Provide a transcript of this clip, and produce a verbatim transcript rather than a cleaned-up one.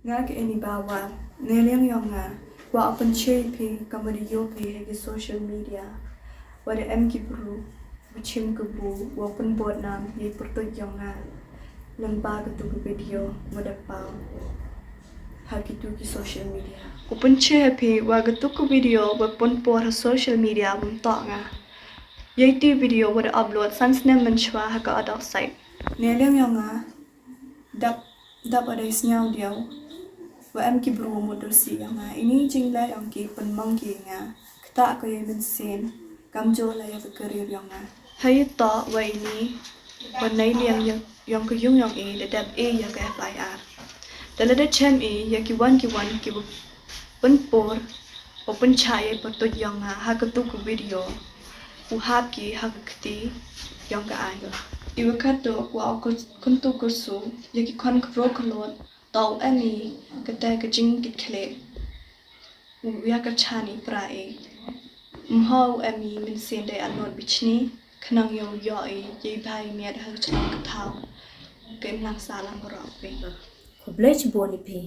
Nga ka Eni Bawar, ne liang yong nga, wa u pynche phi ka video phi ha ki social media, wa da em ki bru, wa chim ka bu, wa pynbot nam, ye pyrtuit yong nga. Lem ba ka tu ka video, wa da pau ha ki tu ki social media. U pynche phi, wa ka tu ka video, wa pynpor ha social media, wa mtok nga. Ye tu video, wa da upload, san snem mynshwa ha ka adult site. Ne liang yong nga, dap dap adai sniaw diaw. Wa em ki bru mut dur si yong nga. Ini jingleh yong ki pynmong ki nga. Kata ka ye mynsiem. Kam jo la ya ka career yong nga. Ha yu to wa ini. Wa nai liang yong ka yung yong e da dap e ya ka F I R. Da la da chem e ya ki wan ki wan ki wa pynpor. Wa pyncha ye pyrtuit yong nga ha ka tu ka video. U hap ki ha ka kti yong ka ai. Iwa kato wa u kyntu kursu ya ki khon kro klot. Tau em i kata ka jingkit khleh. U ya ka chani pra e. Mho em i mynsiem dei anot bichni. Khnang yow yo i ye bai miat ha ka chnong ka thaw. Ka imlang salang rok pe. Khublei chibun i phi.